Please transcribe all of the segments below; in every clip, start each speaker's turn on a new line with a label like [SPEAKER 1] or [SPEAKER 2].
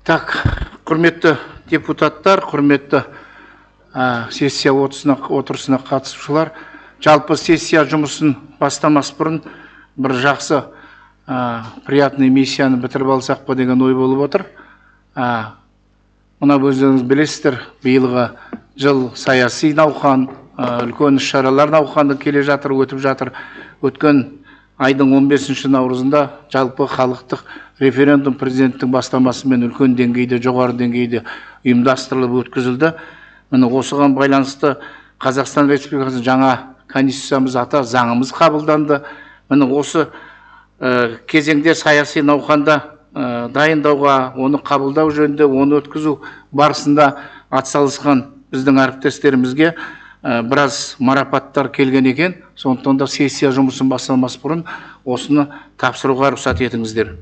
[SPEAKER 1] Так, құрметті депутаттар, құрметті сессия отырысына қатысушылар, жалпы сессия жұмысын бастамас бұрын бір жақсы приятный миссияны бітіріп алсақ па деген ой болып отыр. Мына өздеріңіз білесіздер, биылғы жыл саяси науқан, үлкен іс-шаралар науқаны келе жатыр, өтіп жатыр. Өткен айдың 15 наурызында жалпы халықтық референдум президенттің бастамасымен үлкен деңгейде, жоғары деңгейде ұйымдастырылып өткізілді. Міне осыған байланысты Қазақстан Республикасының жаңа конституциямыз, ата заңымыз қабылданды. Міне осы кезеңде саяси науқанда дайындауға, оны қабылдау жөнінде, оны өткізу барысында атсалысқан біздің әріптестерімізге біраз марапаттар келген екен. Сондықтан да сессия жұмысын бастамас бұрын осыны тапсыруға рұқсат етіңіздер.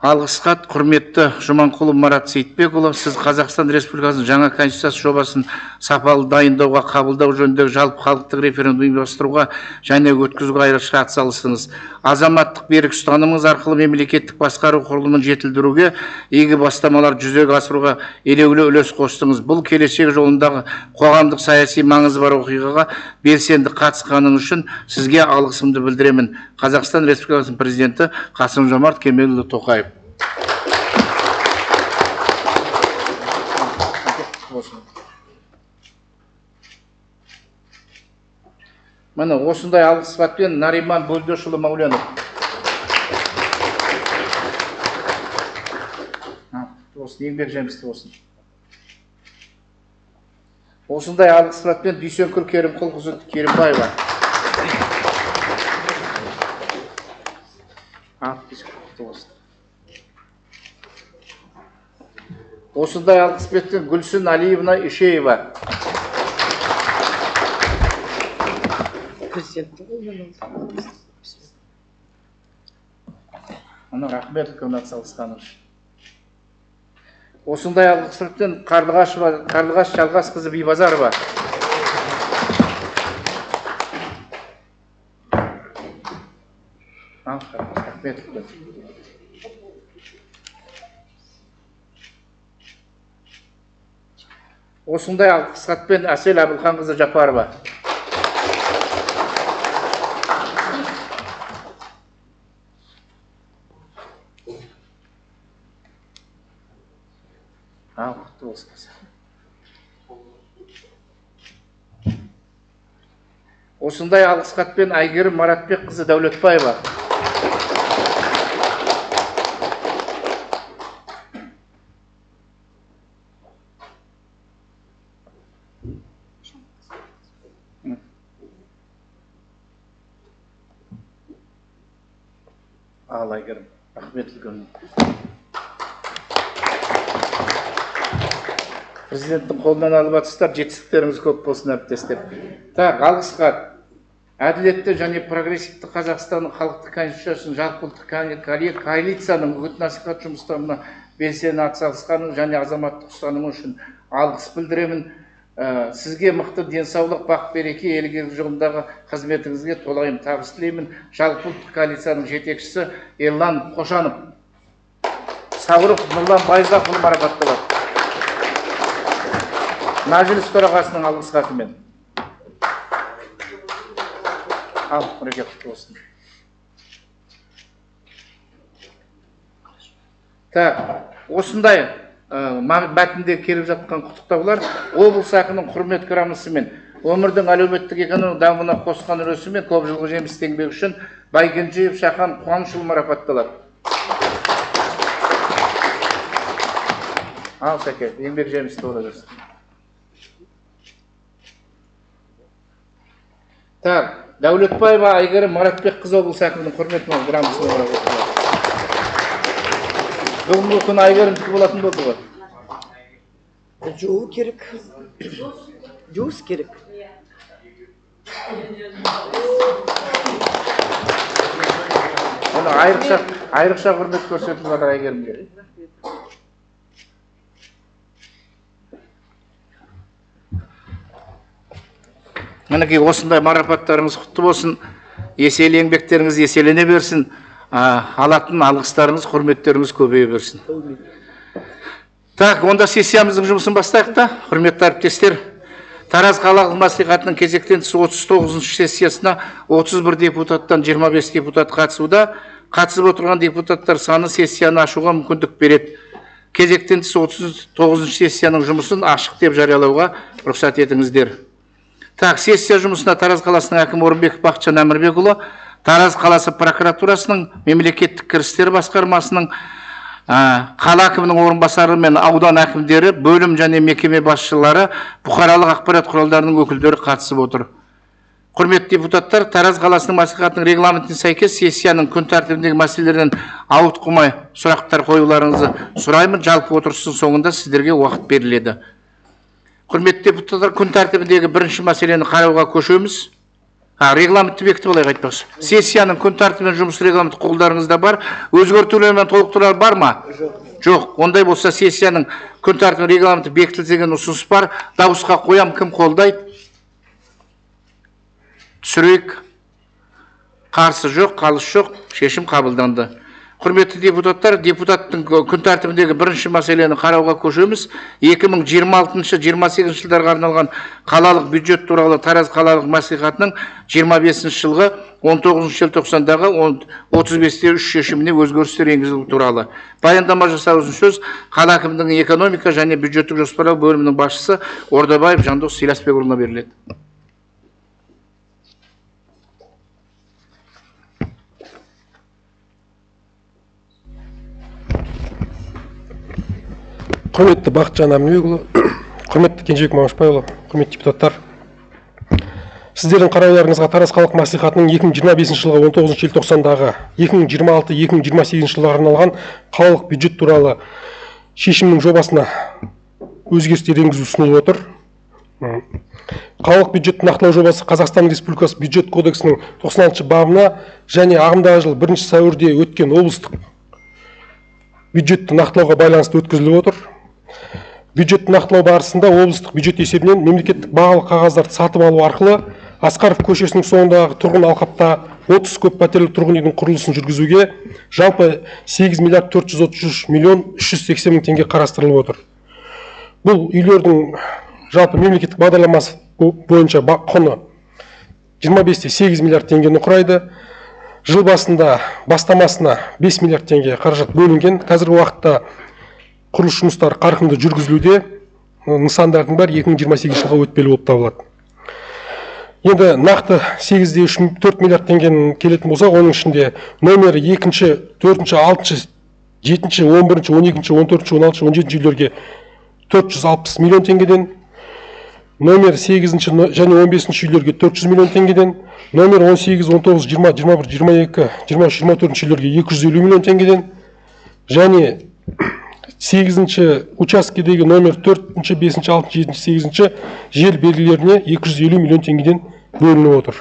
[SPEAKER 1] Алғыс хат. Құрметті Жұманқұлов Марат Сейітбекұлы, сіз Қазақстан Республикасының жаңа конституциясы жобасын сапалы дайындауға, қабылдау жөніндегі жалпы халықтық референдум ұйымдастыруға және өткізуге айрықша атсалыстыңыз. Азаматтық берік ұстанымыңыз арқылы мемлекеттік басқару құрылымын жетілдіруге, игі бастамалар жүзеге асыруға елеулі үлес қостыңыз. Бұл келешек жолындағы қоғамдық саяси маңызы бар оқиғаға белсенді қатысқаныңыз үшін сізге алғысымды білдіремін. Қазақстан Республикасының президенті Қасым-Жомарт Кемелұлы Тоқаев. Міне осындай алғыс хатпен Нариман Бөлдешұлы Мәуленов. Болсын, еңбек жемісті болсын. Осындай алғыс хатпен Дүйсенкүл Керімқұлқызы Керімбаева. Осындай алғыс хатпен Гүлсін Алиевна Ишеева.
[SPEAKER 2] Президенттің қолынан алды.
[SPEAKER 1] Мына рахмет үлкен атсалысқаны үшін. Осындай алғыс хатпен Қарлығаш Жалғасқызы Бибазарова. Рахмет үлкен. Осындай алғыс хатпен Әсел Әбілханқызы Жапарова. Құтты болсын. Осындай алғыс хатпен Әйгерім Маратбекқызы Дәулетбаева. Ал Әйгерім, рахмет үлкен. Президенттің қолынан алып атсыздар, жетістіктеріңіз көп болсын, әріптестер. Так, алғыс хат. Әділетті және прогрессивті Қазақстанның халықтық конституциясының жалпы ұлттық коалицияның үгіт насихат жұмыстарына белсене атсалысқаны және азаматтық ұстанымы үшін алғыс білдіремін. Сізге мықты денсаулық, бақ береке, елге жолындағы қызметіңізге толайым табыс тілеймін. Жалпы ұлттық коалицияның жетекшісі Ерлан Қошанов. Сабыров Нұрлан Байзақұлы марапатталады. Мәжіліс төрағасының алғыс хатымен. Ал, Нұреке, құтты болсын. Так, осындай мәтінде келіп жатқан құттықтаулар облыс әкімінің құрмет грамотасымен, өмірдің әлеуметтік экономикалық дамуына қосқан үлесімен көп жылғы жемісті еңбегі үшін Байкенжеев Шахан Қуанышұлы марапатталады. Ал, Шәке, еңбек жемісті бола берсін. Так, Дәулетбаева Әйгерім Маратбекқызы облыс әкімінің құрмет грамотасымен марапатталады. Бүгінгі күн Әйгерімдікі болатын болды ғой.
[SPEAKER 2] Жуу керек. Жуыс керек.
[SPEAKER 1] Оны айрықша құрмет көрсетіліп жатыр Әйгерімге. Мінекей осындай марапаттарыңыз құтты болсын, еселі еңбектеріңіз еселене берсін. Алатын алғыстарыңыз, құрметтеріңіз көбейе берсін. Так, онда сессиямыздың жұмысын бастайық та, құрметті әріптестер. Тараз қалалық мәслихатының кезектен тыс 39-шы сессиясына 31 депутаттан 25 депутат қатысуда. Қатысып отырған депутаттар саны сессияны ашуға мүмкіндік береді. Кезектен тыс 39-шы сессияның жұмысын ашық деп жариялауға рұқсат етіңіздер. Так, сессия жұмысына Тараз қаласының әкімі Орынбеков Бақытжан Әмірбекұлы, Тараз қаласы прокуратурасының, мемлекеттік кірістер басқармасының, қала әкімінің орынбасары мен аудан әкімдері, бөлім және мекеме басшылары, бұқаралық ақпарат құралдарының өкілдері қатысып отыр. Құрметті депутаттар, Тараз қаласының мәслихатының регламентіне сәйкес сессияның күн тәртібіндегі мәселелерден ауытқымай сұрақтар қоюларыңызды сұраймын. Жалпы отырыстың соңында сіздерге уақыт беріледі. Құрметті депутаттар, күн тәртібіндегі бірінші мәселені қарауға көшеміз. Регламентті бекітіп алайық айтпақшы. Сессияның күн тәртібі мен жұмыс регламенті қолдарыңызда бар. Өзгертулер мен толықтырулар бар ма? Жоқ. Ондай болса сессияның күн тәртібі регламенті бекітілді деген ұсыныс бар. Дауысқа қоям, кім қолдайды? Түсірейік. Қарсы жоқ, қалыс жоқ, шешім қабылданды. Құрметті депутаттар, депутаттың күн тәртібіндегі бірінші мәселені қарауға көшеміз. 2026-28 жылдарға арналған қалалық бюджет туралы Тараз қалалық мәслихатының 25 жылғы 19 желтоқсандағы 35-те 3 шешіміне өзгерістер енгізілу туралы. Баяндама жасау үшін сөз қала әкімдігінің экономика және бюджеттік жоспарлау бөлімінің басшысы Ордабаев Жандос Силасбекұлына беріледі.
[SPEAKER 3] Құрметті Бақытжан Әмірбекұлы, құрметті Кенжебек Мамышбайұлы, құрметті депутаттар, сіздердің қарауларыңызға Тараз қалалық мәслихатының 2025 жылғы 19 желтоқсандағы 2026-2028 жылға арналған қалалық бюджет туралы шешімнің жобасына өзгерістер енгізу ұсынылып отыр. Қалалық бюджетті нақтылау жобасы Қазақстан Республикасы бюджет кодексінің 96 бабына және ағымдағы жыл 1 сәуірде өткен облыстық бюджетті нақтылауға байланысты өткізіліп отыр. Бюджетті нақтылау барысында облыстық бюджет есебінен мемлекеттік бағалы қағаздарды сатып алу арқылы Асқаров көшесінің соңындағы тұрғын алқапта 30 көп пәтерлі тұрғын үйдің құрылысын жүргізуге жалпы 8 миллиард 433 миллион 380 мың теңге қарастырылып отыр. Бұл үйлердің жалпы мемлекеттік бағдарламасы бойынша құны 25,8 миллиард теңгені құрайды. Жыл басында бастамасына 5 миллиард теңге қаражат бөлінген. Қазіргі уақытта құрылыс жұмыстары қарқынды жүргізілуде. Нысандардың бәрі 2028 жылға өтпелі болып табылады. Енді нақты 8,4 миллиард теңгенің келетін болсақ, оның ішінде номері 2-ші, 4-ші, 6-шы, 7-ші, 11-ші, 12-ші, 14-ші, 16-шы, 17-ші үйлерге 460 миллион теңгеден, номер 8-ші және 15-ші үйлерге 400 миллион теңгеден, номер 18, 19, 20, 21, 22, 23, 24 үйлерге 250 миллион теңгеден және 8-ші учаскедегі номер 4-ші, 5-ші, 6-шы, 7-ші, 8-ші жер белгілеріне 250 миллион теңгеден бөлініп отыр.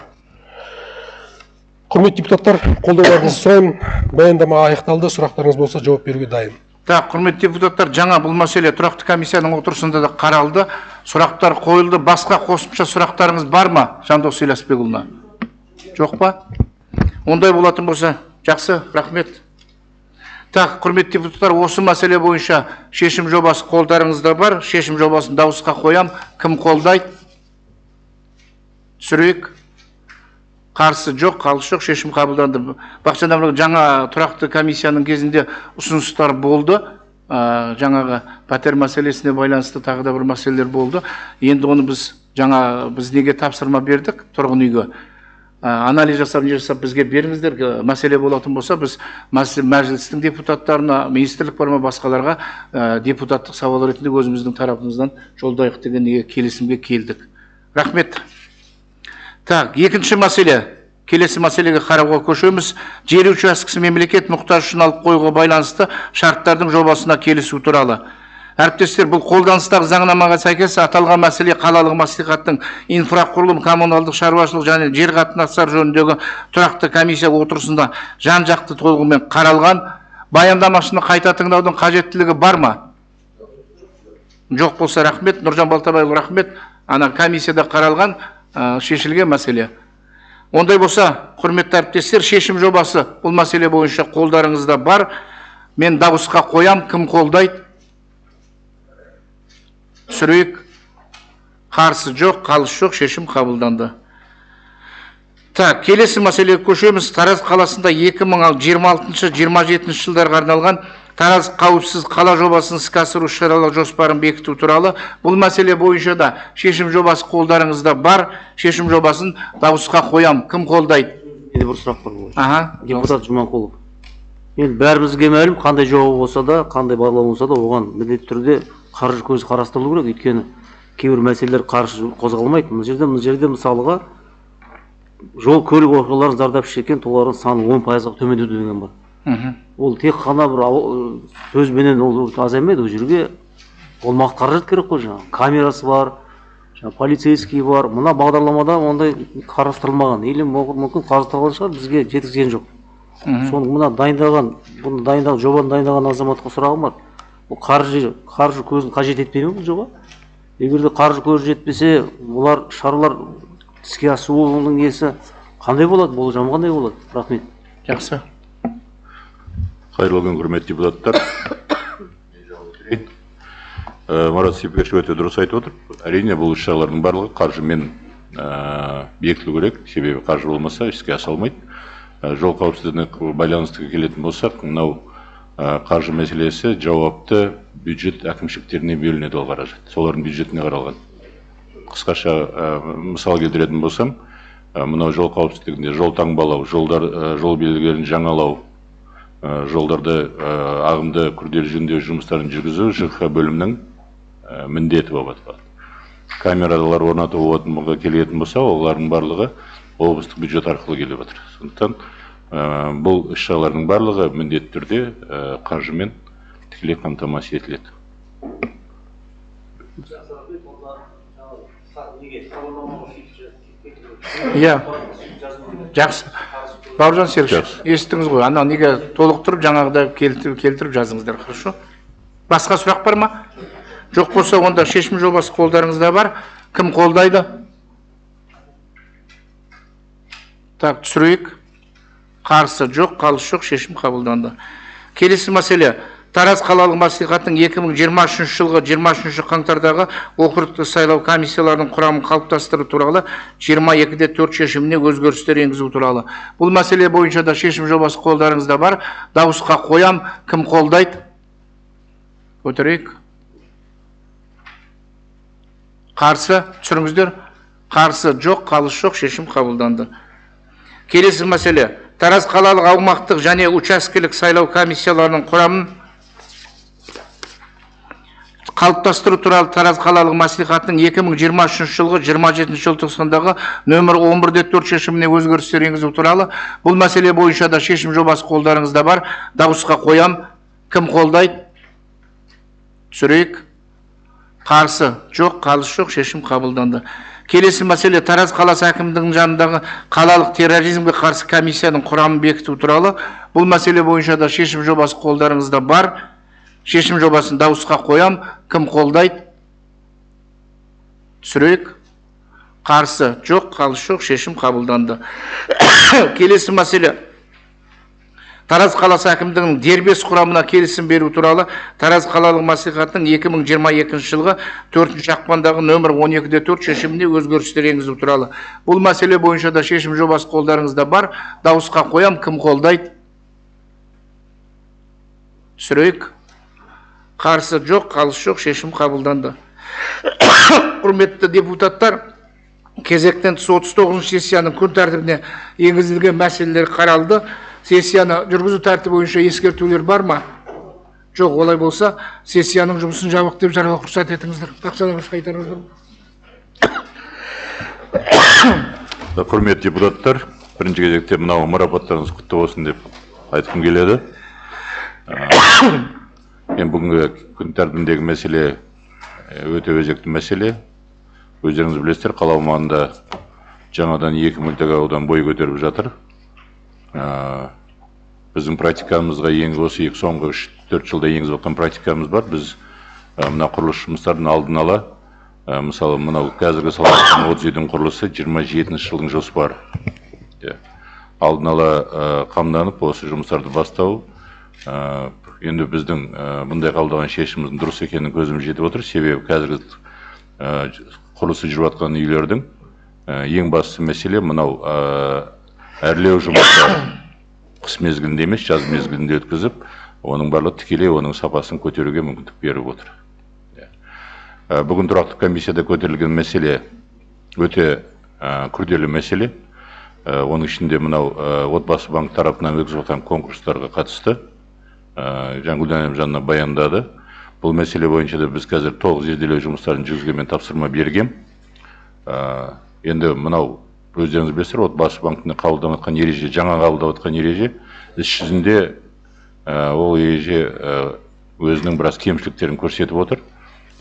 [SPEAKER 3] Құрметті депутаттар, қолдауларыңызды сұраймын. Баяндама аяқталды, сұрақтарыңыз болса жауап беруге дайын.
[SPEAKER 1] Так, құрметті депутаттар, жаңа бұл мәселе тұрақты комиссияның отырысында да қаралды, сұрақтар қойылды. Басқа қосымша сұрақтарыңыз бар ма, Жандос Силасбекұлына? Жоқ па? Ондай болатын болса, жақсы, рахмет. Так, құрметті депутаттар, осы мәселе бойынша шешім жобасы қолдарыңызда бар. Шешім жобасын дауысқа қоям. Кім қолдайды? Түсірейік. Қарсы жоқ, қалыс жоқ, шешім қабылданды. Бақытжан Әмірбекұлы, жаңа тұрақты комиссияның кезінде ұсыныстар болды. Жаңағы пәтер мәселесіне байланысты тағы да бір мәселелер болды. Енді оны біз жаңа біз неге тапсырма бердік тұрғын үйге? Анализ жасап, не жасап бізге беріңіздер. Мәселе болатын болса, біз мәжілістің депутаттарына, министрлік бар ма, басқаларға депутаттық сауал ретінде өзіміздің тарапымыздан жолдайық деген неге келісімге келдік. Рахмет. Так, екінші мәселе. Келесі мәселеге қарауға көшеміз. Жер учаскесі мемлекет мұқтаж үшін алып қоюға байланысты шарттардың жобасына келісу туралы. Әріптестер, бұл қолданыстағы заңнамаға сәйкес аталған мәселе қалалық мәслихаттың инфрақұрылым, коммуналдық шаруашылық және жер қатынастары жөніндегі тұрақты комиссия отырысында жан-жақты толығымен қаралған. Баяндамашыны қайта тыңдаудың қажеттілігі бар ма? Жоқ болса, рахмет. Нұржан Балтабайұлы, рахмет. Ана комиссияда қаралған, шешілген мәселе. Ондай болса, құрметті әріптестер, шешім жобасы бұл мәселе бойынша қолдарыңызда бар. Мен дауысқа қоям, кім қолдайды? Түсірейік. Қарсы жоқ, қалыс жоқ, шешім қабылданды. Так, келесі мәселеге көшеміз. Тараз қаласында 2026-27 жылдарға арналған Тараз қауіпсіз қала жобасын іске асыру іс-шаралар жоспарын бекіту туралы. Бұл мәселе бойынша да шешім жобасы қолдарыңызда бар. Шешім жобасын дауысқа қоям. Кім қолдайды?
[SPEAKER 4] Менде бір сұрақ бар ғой.
[SPEAKER 1] Аха.
[SPEAKER 4] Депутат Жұманқұлов. Енді бәрімізге мәлім, қандай жоба болса да, қандай бағдарлама болса да, оған міндетті түрде қаржы көзі қарастырылу керек. Өйткені кейбір мәселелер қаржы қозғалмайды. Мына жерде мысалға жол көлік оқиғаларынан зардап шеккен тұлғалардың саны 10%-ға төмендеу деген бар. Ол тек қана бір сөзбенен ол азаймайды, ол жерге болмақ қаражат керек қой, жаңағы камерасы бар, жаңағы полицейский бар. Мына бағдарламада ондай қарастырылмаған, или мүмкін қарастырылған шығар, бізге жеткізген жоқ. Соны мына дайындаған, бұны дайындаған, жобаны дайындаған азаматқа сұрағым бар. Бұл қаржы көзін қажет етпей ме бұл жоба? Егер де қаржы көзі жетпесе, бұлар шаралар іске асуының несі қандай болады, болжамы қандай болады? Рахмет.
[SPEAKER 1] Жақсы.
[SPEAKER 5] Қайырлы күн, құрметті депутаттар. Марат Сейпкешев өте дұрыс айтып отыр. Әрине, бұл іс-шаралардың барлығы қаржымен бекітілу керек, себебі қаржы болмаса іске аса алмайды. Жол қауіпсіздігіне байланысты келетін болсақ, мынау қаржы мәселесі жауапты бюджет әкімшіліктеріне бөлінеді ол қаражат. Солардың бюджетіне қаралған. Қысқаша мысал келтіретін болсам, мынау жол қауіпсіздігінде жол таңбалау, жол белгілерін жаңалау, жолдарды ағымды күрделі жөндеу жұмыстарын жүргізу ЖХ бөлімінің міндеті болып аталады. Камералар орнату болатын келетін болса, олардың барлығы облыстық бюджет арқылы келіп отыр. Сондықтан бұл іс-шаралардың барлығы міндетті түрде қаржымен тікелей қамтамасыз етіледі.
[SPEAKER 1] Иә, жақсы. Бауыржан Серікович, естіңіз ғой, ана неге толықтырып жаңағыда келтіріп жазыңыздар, хорошо? Басқа сұрақ бар ма? Жоқ болса, онда шешім жобасы қолдарыңызда бар. Кім қолдайды? Так, түсірейік. Қарсы жоқ, қалыс жоқ, шешім қабылданды. Келесі мәселе. Тараз қалалық мәслихатының 2023 жылғы 23 қаңтардағы округтік сайлау комиссияларының құрамын қалыптастыру туралы 22-4 шешіміне өзгерістер енгізу туралы. Бұл мәселе бойынша да шешім жобасы қолдарыңызда бар. Дауысқа қоям. Кім қолдайды? Көтерейік. Қарсы, түсіріңіздер. Қарсы жоқ, қалыс жоқ, шешім қабылданды. Келесі мәселе. Тараз қалалық аумақтық және учаскелік сайлау комиссияларының құрамын қалыптастыру туралы Тараз қалалық мәслихатының 2023 жылғы 27 желтоқсандағы нөмір 11-4 шешіміне өзгерістер енгізу туралы. Бұл мәселе бойынша да шешім жобасы қолдарыңызда бар. Дауысқа қоям. Кім қолдайды? Түсірейік. Қарсы жоқ, қалыс жоқ, шешім қабылданды. Келесі мәселе. Тараз қаласы әкімдігінің жанындағы қалалық терроризмге қарсы комиссияның құрамын бекіту туралы. Бұл мәселе бойынша да шешім жобасы қолдарыңызда бар. Шешім жобасын дауысқа қоям. Кім қолдайды? Түсірейік. Қарсы жоқ, қалыс жоқ, шешім қабылданды. Келесі мәселе. Тараз қаласы әкімдігінің дербес құрамына келісім беру туралы Тараз қалалық мәслихатының 2022 жылғы 4 ақпандағы нөмір 12-4 шешіміне өзгерістер енгізу туралы. Бұл мәселе бойынша да шешім жобасы қолдарыңызда бар. Дауысқа қоям. Кім қолдайды? Түсірейік. Қарсы жоқ, қалыс жоқ, шешім қабылданды. Құрметті депутаттар, кезектен тыс 39 сессияның күн тәртібіне енгізілген мәселелер қаралды. Сессияны жүргізу тәртібі бойынша ескертулер бар ма? Жоқ, олай болса, сессияның жұмысын жабық деп жариялауға рұқсат етіңіздер. Бақытжан айтарыңыз бар ма?
[SPEAKER 5] Құрметті депутаттар, бірінші кезекте мынау марапаттарыңыз құтты болсын деп айтқым келеді. Мен бүгінгі күн тәртібіндегі мәселе өте өзекті мәселе. Өздеріңіз білесіздер, қала аумағында жаңадан 2 мөлтек аудан бой көтеріп жатыр. Біздің практикамызға осы соңғы 3-4 жылда енгізіп жатқан практикамыз бар. Біз мына құрылыс жұмыстарын алдын ала, мысалы, мынау қазіргі салып жатқан 30 үйдің құрылысы 27 жылдың жоспары. Алдын ала қамданып осы жұмыстарды бастау, енді біздің бұндай қабылдаған шешіміміздің дұрыс екенін көзіміз жетіп отыр. Себебі қазіргі құрылысы жүріп жатқан үйлердің ең басты мәселе мынау әрлеу жұмыстары қыс мезгілінде емес, жаз мезгілінде өткізіп, оның барлығы тікелей оның сапасын көтеруге мүмкіндік беріп отыр. Бүгін тұрақты комиссияда көтерілген мәселе өте күрделі мәселе. Оның ішінде мынау Отбасы банк тарапынан өткізіп жатқан конкурстарға қатысты жаңа Гүлдана Әлімжановна баяндады. Бұл мәселе бойынша да біз қазір толық зерделеу жұмыстарын жүргізуге мен тапсырма бергем. Енді мынау өздеріңіз білесіздер, Отбасы банкіне қабылдап жатқан ереже, жаңа қабылдап жатқан ереже, іс жүзінде ол ереже өзінің біраз кемшіліктерін көрсетіп отыр.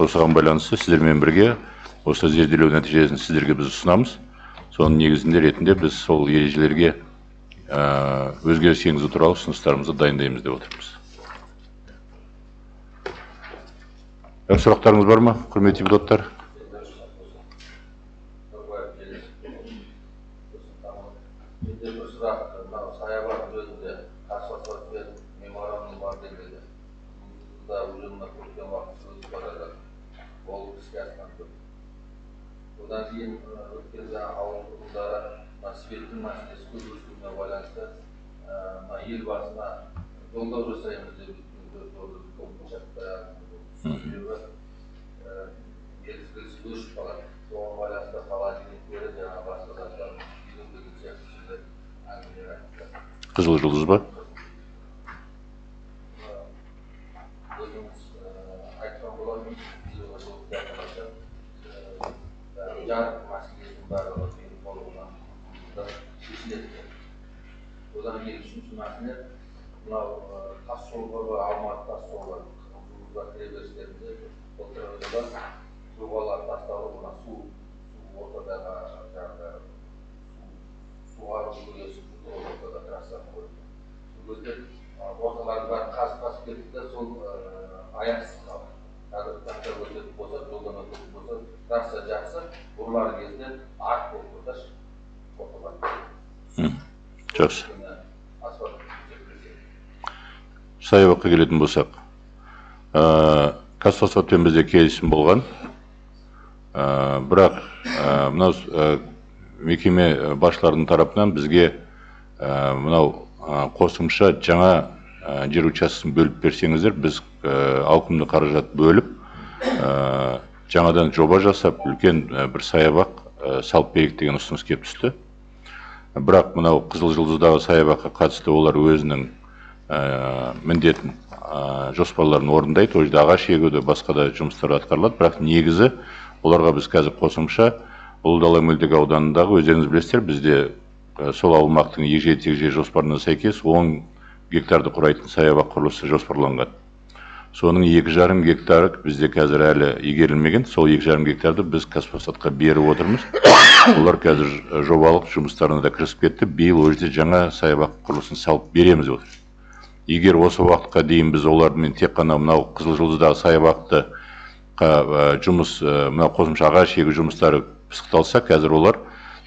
[SPEAKER 5] Осыған байланысты сіздермен бірге осы зерделеу нәтижесін сіздерге біз ұсынамыз. Соның негізінде ретінде біз сол ережелерге өзгеріс енгізу туралы ұсыныстарымызды дайындаймыз деп отырмыз. Сұрақтарыңыз бар ма, құрметті депутаттар?
[SPEAKER 6] Менде бір сұрақ, мынау саябақ жөнінде Қазфосфатпен меморандум бар деген еді. Бұл да уже мына көктем уақыты созылып бара жатыр. Ол іске асқан жоқ. Одан кейін өткен жаңа ауыл тұрғындары мына светтің мәселесі көп өсуіне байланысты мына елбасына жолдау жасаймыз деп себебі мезгілсіз өшіп қалады. Соған байланысты қала жігіттері жаңа басқа заттар елу деген сияқты сондай әңгімелер айтты.
[SPEAKER 5] Қызыл жұлдыз ба?
[SPEAKER 6] Өзіңіз айтқан болатынсыз, биылғы жылы Құдай қаласа, жарық мәселесінің барлығы биыл толығынан шешіледі деп. Одан кейін үшінші мәселе мынау тас жол бар ғой, Алматы тас жолы Қызылжұлдызға кіре берістерінде былтырғы жылы трубалар тасталып, мына су ортадағы жаңағы суғару жүйесі ортада трассаның бойында. Сол кезде орталардың бәрі қазып қазып кетті де, сол аяқсыз қалды. Қазір трактор өтетін болса, жолдан өтетін болса, трасса жақсы, бұрылар кезде арық болып тұр да орталар.
[SPEAKER 5] Жақсы.
[SPEAKER 6] Асфальт төсеп.
[SPEAKER 5] Саябаққа келетін болсақ, Қазфосфатпен бізде келісім болған. Бірақ мынау мекеме басшыларының тарапынан бізге мынау қосымша жаңа жер учаскесін бөліп берсеңіздер, біз ауқымды қаражат бөліп, жаңадан жоба жасап, үлкен бір саябақ салып берейік деген ұсыныс келіп түсті. Бірақ мынау Қызыл Жұлдыздағы саябаққа қатысты олар өзінің міндетін, жоспарларын орындайды. Ол жерде ағаш егуді, басқа да жұмыстар атқарылады. Бірақ негізі оларға біз қазір қосымша Ұлы Дала мөлтек ауданындағы, өздеріңіз білесіздер, бізде сол аумақтың егжей-тегжей жоспарына сәйкес 10 гектарды құрайтын саябақ құрылысы жоспарланған. Соның 2,5 гектары бізде қазір әлі игерілмеген. Сол 2,5 гектарды біз Қазфосфатқа беріп отырмыз. Олар қазір жобалық жұмыстарына да кірісіп кетті. Биыл ол жерде жаңа саябақ құрылысын салып береміз деп отыр. Егер осы уақытқа дейін біз олармен тек қана мынау Қызыл Жұлдыздағы саябақты жұмыс, мынау қосымша ағаш егу жұмыстары пысықталса, қазір олар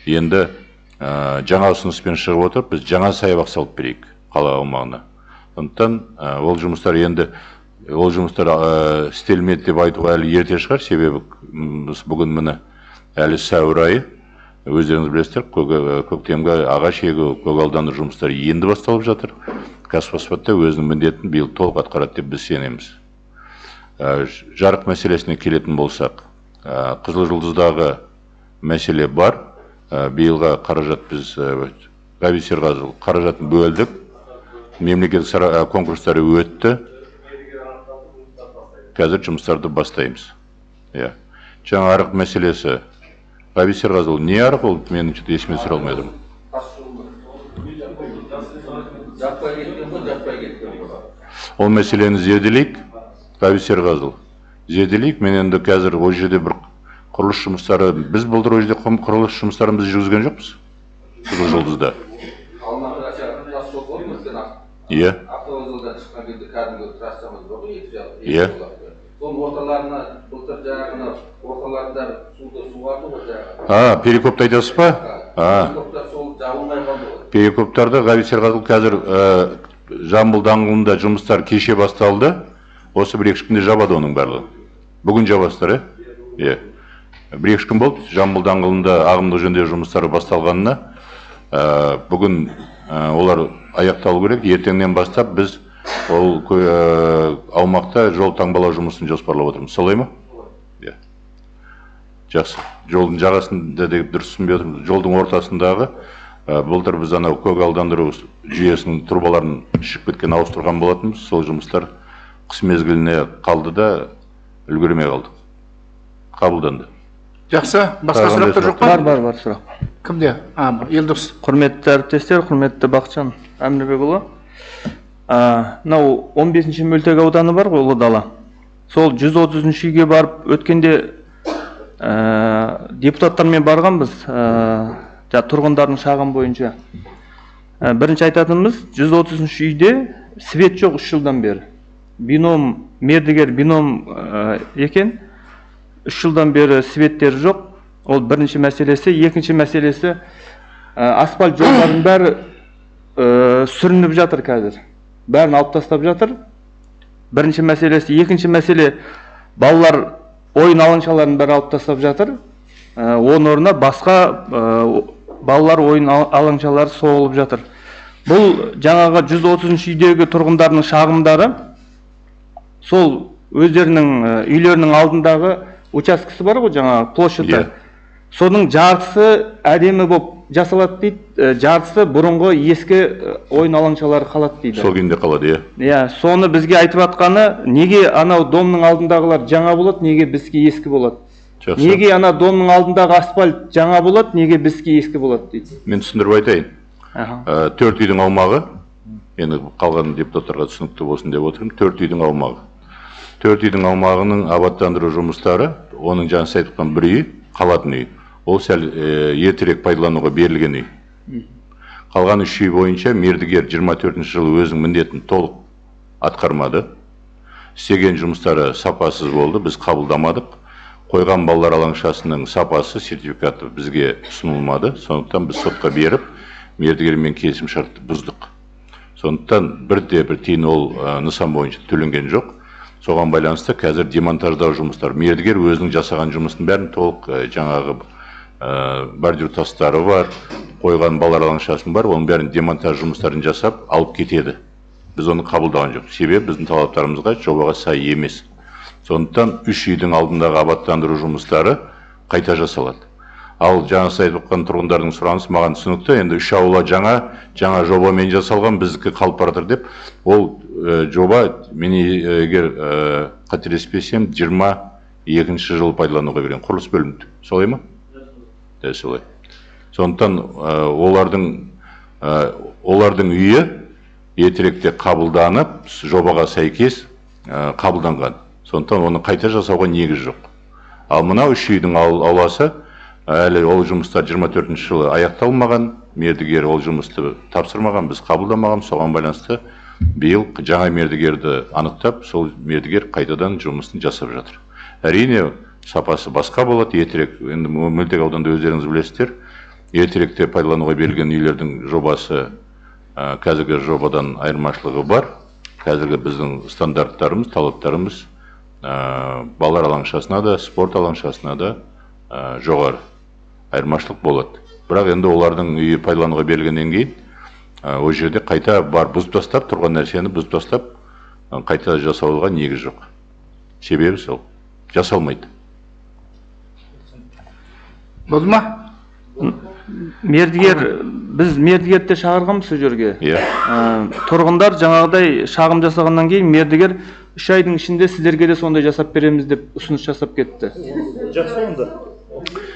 [SPEAKER 5] енді жаңа ұсыныспен шығып отыр, біз жаңа саябақ салып берейік қала аумағына. Сондықтан ол жұмыстар енді, ол жұмыстар істелмеді деп айтуға әлі ерте шығар, себебі бүгін міне әлі сәуір айы, өздеріңіз білесіздер, көктемгі ағаш егу, көгалдандыру жұмыстары енді басталып жатыр. Қазфосфат та өзінің міндетін биыл толық атқарады деп біз сенеміз. Жарық мәселесіне келетін болсақ, Қызыл Жұлдыздағы мәселе бар. Биылға қаражат біз Ғабит Серғазыұлы қаражатын бөлдік. Мемлекеттік конкурстары өтті. Қазір жұмыстарды бастаймыз. Жаңа арық мәселесі. Ғабит Серғазыұлы, не арық ол? Мен что-то есіме түсіре алмай отырмын. Ол мәселені зерделейік, Ғабит Серғазыұлы. Зерделейік. Мен енді қазір ол жерде бір құрылыс жұмыстары, біз былтыр ол жерде құрылыс жұмыстарын біз жүргізген жоқпыз. Қызыл Жұлдызда.
[SPEAKER 6] Алматыға тас жол болды ма?
[SPEAKER 5] Иә.
[SPEAKER 6] Автовокзалдан шыққан кезде кәдімгі трассамыз бар ғой, екі жақ.
[SPEAKER 5] Иә.
[SPEAKER 6] Соның орталарына былтыр жаңағы орталарында суды суғарды ғой жаңағы.
[SPEAKER 5] Перекопты айтасыз ба?
[SPEAKER 6] Перекоптар сол жабылмай қалды ғой.
[SPEAKER 5] Перекоптарды Ғабит Серғазыұлы қазір Жамбыл даңғылында жұмыстар кеше басталды. Осы 1-2 күнде жабады оның барлығы. Бүгін жабасыздар, Иә. 1-2 күн болды Жамбыл даңғылында ағымдық жөндеу жұмыстары басталғанына. Бүгін олар аяқталу керек. Ертеңнен бастап біз ол аумақта жол таңбалау жұмысын жоспарлап отырмыз. Солай ма? Иә. Жақсы. Жолдың жағасында деп дұрыс түсінбей отырмын. Жолдың ортасындағы былтыр біз анау көгалдандыру жүйесінің трубаларын шіріп кеткен ауыстырған болатынбыз. Сол жұмыстар қыс мезгіліне қалды да үлгермей қалдық. Қабылданды.
[SPEAKER 1] Жақсы. Басқа сұрақтар жоқ па?
[SPEAKER 7] Бар сұрақ.
[SPEAKER 1] Кімде? Елдос.
[SPEAKER 7] Құрметті әріптестер, құрметті Бақытжан Әмірбекұлы. Мынау 15-ші мөлтек ауданы бар ғой, Ұлы Дала. Сол 130-шы үйге барып өткенде депутаттармен барғанбыз, тұрғындардың шағым бойынша. Бірінші айтатынымыз, 130-шы үйде свет жоқ 3 жылдан бері. Бином, мердігер бином екен. 3 жылдан бері светтер жоқ. Ол бірінші мәселесі. Екінші мәселесі, асфальт жолдардың бәрі сүрініп жатыр қазір. Бәрін алып тастап жатыр. Бірінші мәселесі. Екінші мәселе, балалар ойын алаңшаларын бәрі алып тастап жатыр. Оның орнына басқа балалар ойын алаңшалары соғылып жатыр. Бұл жаңағы 130-шы үйдегі тұрғындардың шағымдары, сол өздерінің үйлерінің алдындағы учаскесі бар ғой, жаңағы площадьта. Соның жартысы әдемі болып жасалады дейді, жартысы бұрынғы ескі ойын алаңшалары қалады дейді.
[SPEAKER 5] Сол күйінде қалады, иә.
[SPEAKER 7] Иә, соны бізге айтып жатқаны, неге анау домның алдындағылар жаңа болады, неге бізге ескі болады?
[SPEAKER 5] Жақсы.
[SPEAKER 7] Неге ана домның алдындағы асфальт жаңа болады, неге бізге ескі болады дейді.
[SPEAKER 5] Мен түсіндіріп айтайын. 4 үйдің аумағы, енді қалған депутаттарға түсінікті болсын деп отырмын, 4 үйдің аумағы. 4 үйдің аумағының абаттандыру жұмыстары, оның жаңа сіз айтқан бір үй, қалатын үй. Ол сәл ертерек пайдалануға берілген үй. Қалған 3 үй бойынша мердігер 24-ші жылы өзінің міндетін толық атқармады. Істеген жұмыстары сапасыз болды, біз қабылдамадық. Қойған балалар алаңшасының сапасы, сертификаты бізге ұсынылмады. Сондықтан біз сотқа беріп, мердігермен келісім шартты бұздық. Сондықтан бірде бір тиын ол нысан бойынша төленген жоқ. Соған байланысты қазір демонтаждау жұмыстары. Мердігер өзінің жасаған жұмысын бәрін толық жаңағы бордюр тастары бар, қойған балалар алаңшасын бар, оның бәрін демонтаж жұмыстарын жасап алып кетеді. Біз оны қабылдаған жоқ. Себебі біздің талаптарымызға, жобаға сай емес. Сондықтан 3 үйдің алдындағы абаттандыру жұмыстары қайта жасалады. Ал жаңа сіз айтып отқан тұрғындардың сұранысы маған түсінікті. Енді 3 аула жаңа жобамен жасалған, біздікі қалып бара жатыр деп. Ол жоба, мен егер қателеспесем, 22-ші жылы пайдалануға берген құрылыс бөлімі. Солай ма? Дәл солай. Сондықтан олардың үйі ертеректе қабылданып, жобаға сәйкес қабылданған. Сондықтан оны қайта жасауға негіз жоқ. Ал мынау 3 үйдің ауласы, әлі ол жұмыстар 24-ші жылы аяқталмаған, мердігер ол жұмысты тапсырмаған, біз қабылдамаған. Соған байланысты биыл жаңа мердігерді анықтап, сол мердігер қайтадан жұмысын жасап жатыр. Әрине, сапасы басқа болады, ертерек, енді мөлтек ауданда өздеріңіз білесіздер, ертеректе пайдалануға берілген үйлердің жобасы қазіргі жобадан айырмашылығы бар. Қазіргі біздің стандарттарымыз, талаптарымыз балалар алаңшасына да, спорт алаңшасына да жоғары айырмашылық болады. Бірақ енді олардың үйі пайдалануға берілгеннен кейін ол жерде қайта бар бұзып тастап, тұрған нәрсені бұзып тастап, қайта жасауға негіз жоқ. Себебі сол, жасалмайды.
[SPEAKER 1] Болды ма?
[SPEAKER 7] Мердігер, біз мердігерді шақырғанбыз сол жерге.
[SPEAKER 5] Иә.
[SPEAKER 7] Тұрғындар жаңағыдай шағым жасағаннан кейін мердігер 3 айдың ішінде сіздерге де сондай жасап береміз деп ұсыныс жасап кетті.
[SPEAKER 4] Жақсы онда.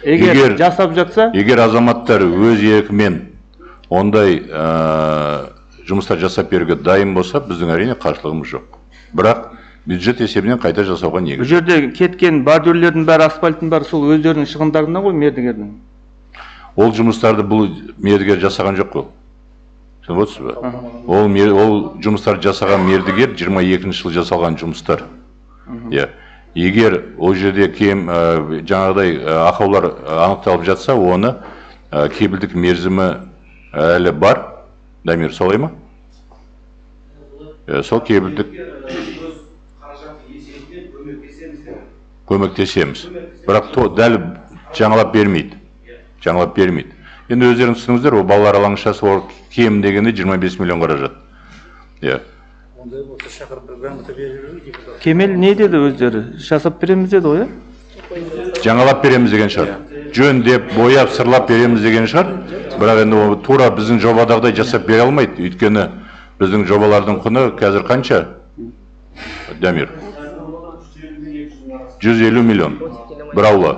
[SPEAKER 7] Егер жасап жатса,
[SPEAKER 5] егер азаматтар өз еркімен ондай жұмыстар жасап беруге дайын болса, біздің әрине қарсылығымыз жоқ. Бірақ бюджет есебінен қайта жасауға негіз.
[SPEAKER 7] Бұл жерде кеткен бордюрлердің бәрі, асфальттың бәрі сол өздерінің шығындарына ғой мердігердің.
[SPEAKER 5] Ол жұмыстарды бұл мердігер жасаған жоқ қой. Түсініп отырсыз ба? Ол жұмыстарды жасаған мердігер 22-ші жылы жасалған жұмыстар. Иә. Егер ол жерде кем жаңағыдай ақаулар анықталып жатса, оны кепілдік мерзімі әлі бар. Дамир, солай ма? Сол кепілдік көмектесеміз. Бірақ дәл жаңалап бермейді. Жаңалап бермейді. Енді өздеріңіз түсініңіздер, ол балалар алаңшасы ол кем дегенде 25 миллион қаражат. Иә.
[SPEAKER 1] Ондай болса шақырып бір грамота беріп депутат.
[SPEAKER 7] Кемел не деді өздері? Жасап береміз деді ғой, иә?
[SPEAKER 5] Жаңалап береміз деген шығар. Жөндеп, бояп, сырлап береміз деген шығар. Бірақ енді ол тура біздің жобадағыдай жасап бере алмайды. Өйткені біздің жобалардың құны қазір қанша? Дамир? 150 миллион. Бір аула.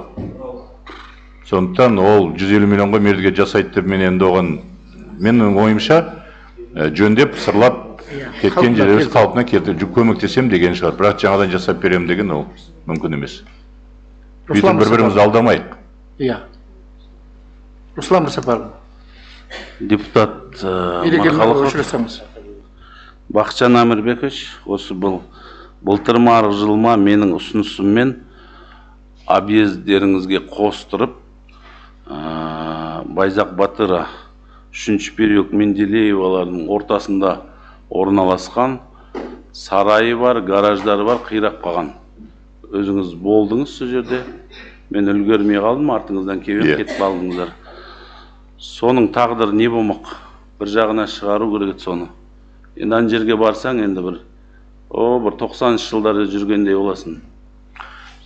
[SPEAKER 5] Сондықтан ол 150 миллионға мердігер жасайды деп мен енді оған, менің ойымша, жөндеп, сырлап кеткен жерлеріміз қалпына келтіріп көмектесем деген шығар. Бірақ жаңадан жасап беремін деген ол мүмкін емес. Бүйтіп бір-бірімізді алдамайық.
[SPEAKER 1] Иә. Руслан Мұсапаров.
[SPEAKER 6] Депутат Марқалықов. Бақытжан Әмірбекович, осы бұл былтыр ма, арғы жыл ма менің ұсынысыммен объездеріңізге қостырып, Байзақ Батыра 3-ші переулок Менделеевалардың ортасында орналасқан сарайы бар, гараждары бар, қирап қалған. Өзіңіз болдыңыз сол жерде. Мен үлгермей қалдым, артыңыздан келіп кетіп қалдыңыздар. Соның тағдыры не болмақ? Бір жағына шығару керек еді соны. Енді ана жерге барсаң, енді бір 90-шы жылдарда жүргендей боласың.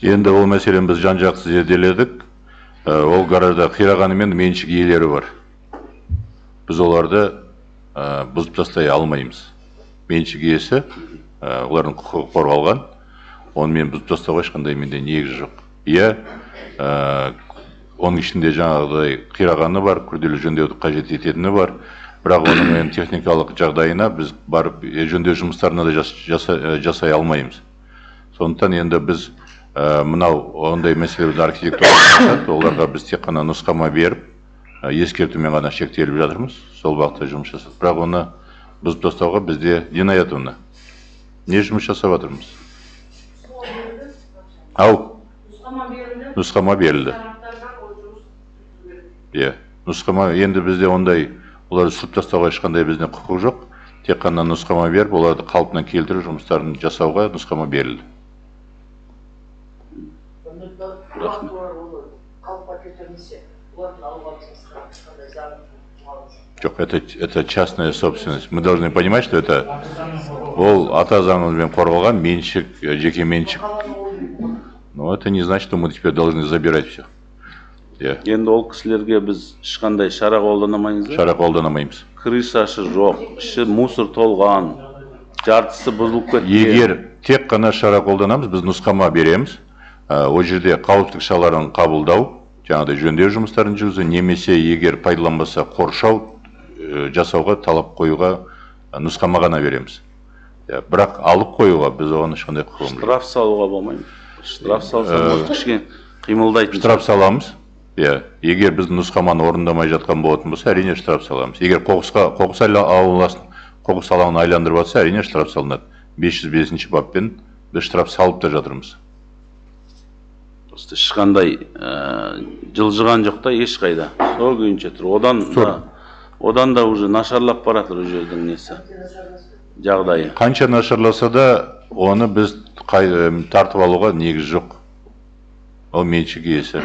[SPEAKER 5] Енді ол мәселені біз жан-жақты зерделедік. Ол гаражда қирағанымен меншік иелері бар. Біз оларды бұзып тастай алмаймыз. Меншік иесі, олардың құқығы қорғалған. Онымен бұзып тастауға ешқандай менде негіз жоқ. Иә, оның ішінде жаңағыдай қирағаны бар, күрделі жөндеуді қажет ететіні бар. Бірақ оның енді техникалық жағдайына біз барып жөндеу жұмыстарына да жасай алмаймыз. Сондықтан енді біз мынау ондай мәселелерді архитектура, оларға біз тек қана нұсқама беріп, ескертумен ғана шектеліп жатырмыз. Сол бағытта жұмыс жасап. Бірақ оны бұзып тастауға бізде Динаятовна не жұмыс жасап жатырмыз? Ау, нұсқама берілді. Иә, нұсқама енді бізде ондай оларды сүріп тастауға ешқандай бізде құқық жоқ. Тек қана нұсқама беріп, оларды қалпына келтіру жұмыстарын жасауға нұсқама берілді. Жоқ, это частная собственность. Мы должны понимать, что это ол ата заңымызбен қорғалған меншік, жеке меншік. Но это не значит, что мы теперь должны забирать все.
[SPEAKER 6] Енді ол кісілерге біз ешқандай шара қолданамаймыз ба?
[SPEAKER 5] Шара қолданамаймыз.
[SPEAKER 6] Крышасы жоқ, іші мусор толған, жартысы бұзылып кеткен.
[SPEAKER 5] Егер тек қана шара қолданамыз, біз нұсқама береміз. Ол жерде қауіпсіздік шараларын қабылдау, жаңағыдай жөндеу жұмыстарын жүргізу, немесе егер пайдаланбаса қоршау жасауға талап қоюға нұсқама ғана береміз. Бірақ алып қоюға біз оған ешқандай құқығымыз жоқ.
[SPEAKER 6] Штраф салуға болмайды. Штраф салса, может, кішкене қимылдайтын.
[SPEAKER 5] Штраф саламыз. Иә, егер біз нұсқаманы орындамай жатқан болатын болса, әрине штраф саламыз. Егер қоқыс алаңын айландырып жатса, әрине штраф салынады. 505-ші баппен біз штраф салып та жатырмыз.
[SPEAKER 6] Просто ешқандай жылжыған жоқ та ешқайда. Сол күйінше тұр. Одан да уже нашарлап баратыр ол жердің несі, жағдайы.
[SPEAKER 5] Қанша нашарласа да, оны біз тартып алуға негіз жоқ. Ол меншік иесі.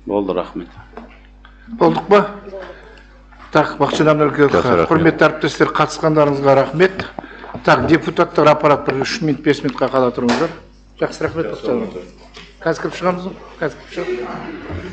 [SPEAKER 6] Болды, рахмет.
[SPEAKER 1] Болдық па? Так, Бақытжан Әмірбекұлы, құрметті әріптестер, қатысқандарыңызға рахмет. Так, депутаттар аппарат бір 3 минут, 5 минутқа қала тұрыңыздар. Жақсы, рахмет, Бақытжан. Қазір кіріп шығамыз ба? Қазір кіріп шығамыз.